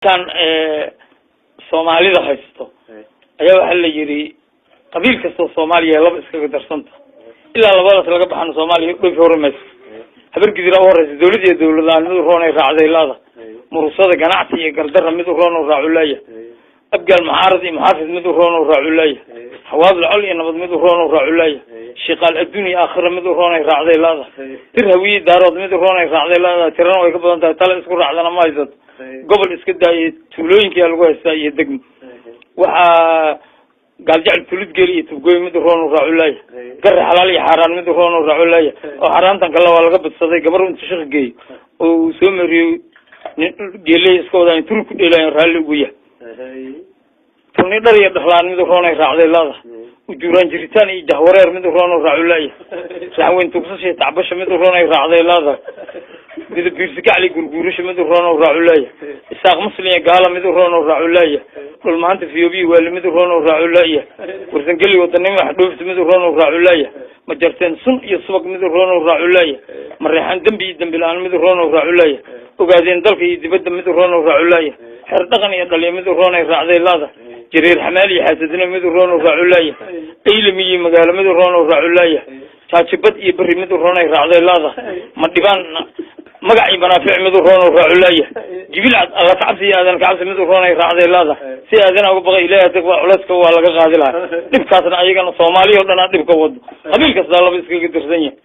Dhibkan Soomaalida haysto ayaa waxaa la yidhi qabiil kastoo Soomaaliya laba iskaga darsanta, ilaa labadaas laga baxana Soomaaliya dhoofi hori mayso. Habar Gidira u horeysa, dawlad iyo dawladlaan mid u roonay raacday laada. Murusada ganacsi iyo gardara mid u roon oo raaculaya. Abgaal muxaarad iyo muxaafid mid u roon oo raaculaya. Hawaadla col iyo nabad mid u roon oo raaculaya. Shiqaal adduun iyo aakhira mid u roonay raacday laada. Tir Hawiye Daarood mid u roonay raacday laada. Tirana way ka badan tahay, tala isku raacdana ma haysato. Gobol iska daayay, tuulooyinkaa lagu haystaa iyo degmo. Waxaa Gaaljecel Tuludgeel iyo Tubgooy mid u roon oo raaculaya. Gare xalaal iyo xaaraan mid u roon oo raaculaya, oo xaaraantan kale waa laga badsaday. Gabar intu shaq geeyo oo uu soo mariyo nin geeley iska wadaan turi ku dheelayan raalli ugu yahay. Turni dhar iyo dhahlaan mid u roonay raacday laada. Ujuuraan jiritaan iyo jahwareer mid u roon oo raaculaya. Raxweyn tugsasha iyo tacbasha mid u roonay raacday laada. Midab biirsikacli gurguurasha mid u roon oo raaculaya. Isaaq muslim iyo gaala mid u roon oo raaculaya. Dhulmaanta fiyoobiyi waali mid u roon oo raaculaya. Warsangeli wadanimo xadhoofta mid u roon oo raaculaya. Majarteen sun iyo subag mid u roon oo raaculaya. Mareexaan dembi iyo dembi la-aan mid u roon oo raaculaya. Ogaadeen dalka iyo dibadda mid u roon oo raaculaya. Xeer dhaqan iyo dhaliya mid u roon ay raacday laada. Jareer xamaal iyo xaasadnimo mid u roon oo raaculaya. Aylami iyo magaalo mid u roon oo raaculaya. Jaajibad iyo beri mid u roon ay raacday laada. Ma dhibaan magac iyo manaafic mid u roon oo raaculaya. Jibil cad alla kacabsi iyo aadan kacabsi mid u roon ay raacday laada. Si aadana uga baqa Ilaahay tag culayska waa laga qaadi lahaa. Dhibkaasna ayagana Soomaaliya o dhan aa dhibka wado, qabiil kastaa laba iskaga dirsan yahay.